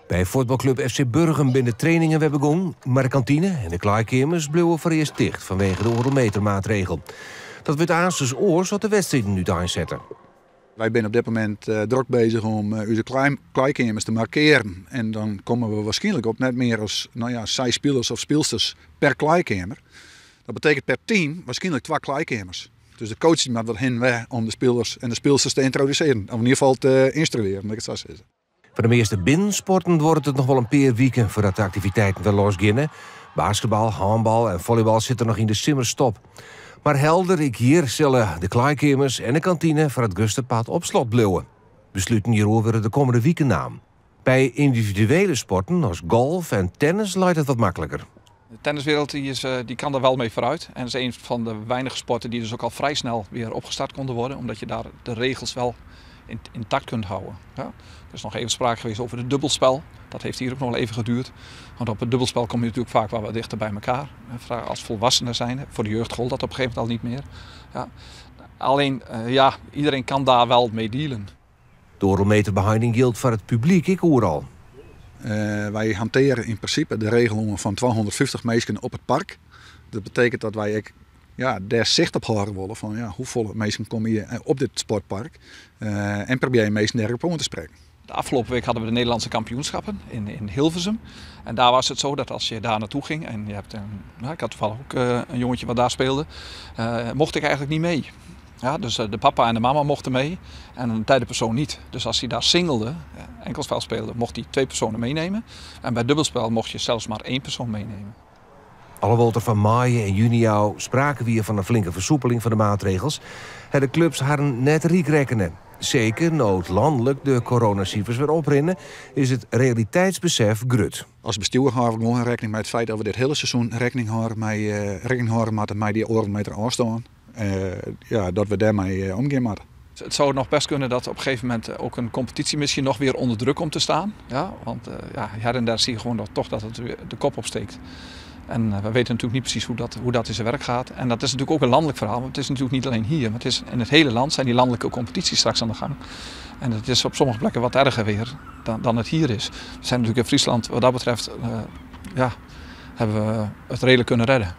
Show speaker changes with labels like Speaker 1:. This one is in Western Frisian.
Speaker 1: By fuotbalklup FC Burgum binne de trainingen wer begûn, mar de kantine en de klaaikeamers bliuwe foarearst ticht fanwege de oardelmetermaatregel. Dat wurdt aanstens oars as de wedstriden úteinsette.
Speaker 2: Wy binne op dit momint drok bezich om ús klaaikeamers te markearen. En dan komme we waarskynlik op net mear as no ja, seis spilers of spylsters per klaaikeamer. Dat betekent per team waarskynlik twa klaaikeamers. Dus de coach moat wat hinne wer om de spilers en de spylsters te yntrodusearjen. Of yn ieder gefal te ynstruearjen, lit ik it sa sizze.
Speaker 1: Foar de measte binnensporten duorret it noch wol in pear wiken foardat de aktiviteiten wer losgeane. Basketbal, hânbal en follybal sitte noch yn de simmerstop. Mar helder, ek hjir sille de klaaikeamers en de kantine foar it grutste part op slot bliuwe. Besluten hjiroer wurde de kommende wiken naam. By yndividuele sporten as golf en tennis leit it wat makliker.
Speaker 3: De tenniswereld die kan er wel mee vooruit. En is een van de weinige sporten die dus ook al vrij snel weer opgestart konden worden. Omdat je daar de regels wel intact kunt houden. Ja. Er is nog even sprake geweest over het dubbelspel. Dat heeft hier ook nog wel even geduurd. Want op het dubbelspel kom je natuurlijk vaak wel wat dichter bij elkaar. Als volwassenen zijn. Voor de jeugd gold dat op een gegeven moment al niet meer. Ja. Alleen, ja, iedereen kan daar wel mee dealen.
Speaker 1: De oardelmeterbeheining jildt foar it publyk ek oeral.
Speaker 2: Wy hantearje yn prinsipe de regelingen fan 250 minsken op it park. Dat betekent dat wy ek ja, dêr sicht op hâlde wolle fan ja, hoefolle minsken komme hjir op dit sportpark en probearje minsken dêrop oan te sprekken.
Speaker 3: De afgelopen week hadden we de Nederlandse kampioenschappen in Hilversum. En daar was het zo dat als je daar naartoe ging, en je hebt een, nou, ik had toevallig ook een jongetje wat daar speelde, mocht ik eigenlijk niet mee. Ja, dus de papa en de mama mochten mee en een derde persoon niet. Dus als hij daar singelde, enkelspel speelde, mocht hij twee personen meenemen. En bij dubbelspel mocht je zelfs maar één persoon meenemen.
Speaker 1: Alhoewol't der fan maaie en juny ôf sprake wie fan in flinke fersoepeling fan de maatregels, ha de klups harren net ryk rekkene. Seker no't lanlik de coronasifers wer oprinne, is it realiteitsbesef grut.
Speaker 2: As bestjoer hâlde we gewoan rekkening mei it feit dat we dit hiele seizoen rekkening hâlde moatte mei dy oardel meter ôfstân. Ja, dat we dêrmei omgean moatte.
Speaker 3: Het zou nog best kunnen dat op een gegeven moment ook een competitie misschien nog weer onder druk komt te staan. Ja, want ja, her en der zie je gewoon dat, toch dat het weer de kop opsteekt. En we weten natuurlijk niet precies hoe dat in zijn werk gaat. En dat is natuurlijk ook een landelijk verhaal. Want het is natuurlijk niet alleen hier, maar het is in het hele land zijn die landelijke competities straks aan de gang. En het is op sommige plekken wat erger weer dan het hier is. We zijn natuurlijk in Friesland, wat dat betreft, ja, hebben we het redelijk kunnen redden.